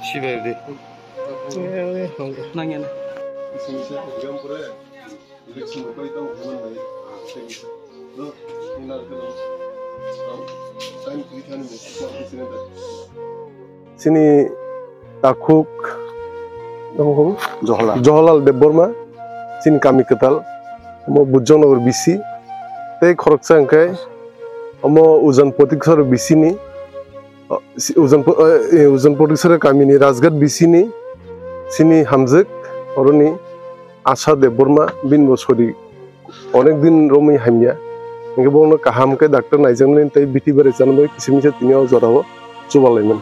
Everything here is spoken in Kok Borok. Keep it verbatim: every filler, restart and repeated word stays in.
Sibai di. Nangya na. Chini takhuk Johorlal. Johorlal Debbarma, chini kami kwtal, omo Bujjongnagar B C, tei khoroksa hwnkhe omo Ujan Potiksor B C ni, o, si-, Ujan Po-, eh, eh, Ujan Potiksor kamini Rajghat B C ni, chini hamjwk, oroni Asha Debbarma, bini bo sori onek din romwi hamya. Hingke bono kaham khe doctor naijaknai tei biti berai chana bai kisa misa tini o jorao chubalaimani.